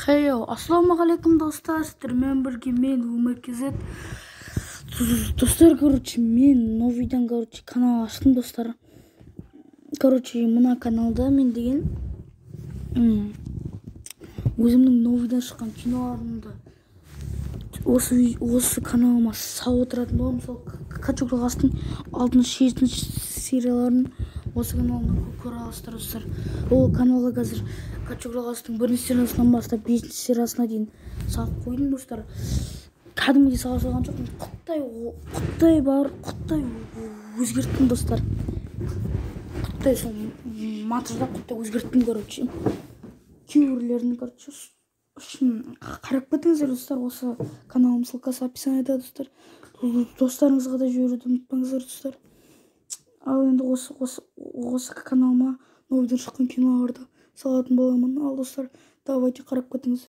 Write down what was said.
Хейо, ассалаумағалейкум, достар! Сіздермен бірге мен, Өмір KZ. Достар, короче, мен новыйдан, короче, канал аштым, достар. Короче, мына каналда мен деген өзімнің новыйдан шыққан киноларымды осы каналыма салып отыратын боламын. Сол «Качок Жалғастың» алтыншы, жетінші серияларын осы каналымда көре аласыздар, достар. Ол каналға қазір «Качок Жалғастың» бірінші сериясынан бастап бесінші сериясына дейін салып қойдым, достар. Кәдімгідей сала салған жоқпын, құттай бар, құттай өзгерттім, достар. Құттай сол монтаждап, құттай өзгерттім, короче, кейбіреулерін. Короче, үшін қарап кетіңіздер, достар. Осы каналым ссылкасы описанияда, достар. Достарыңызға да жіберуді ұмытпаңыздар, достар. Ал енді осы каналыма новыйдан шыққан киноларды салатын боламын. Ал, достар, давайте, қарап кетіңіздер.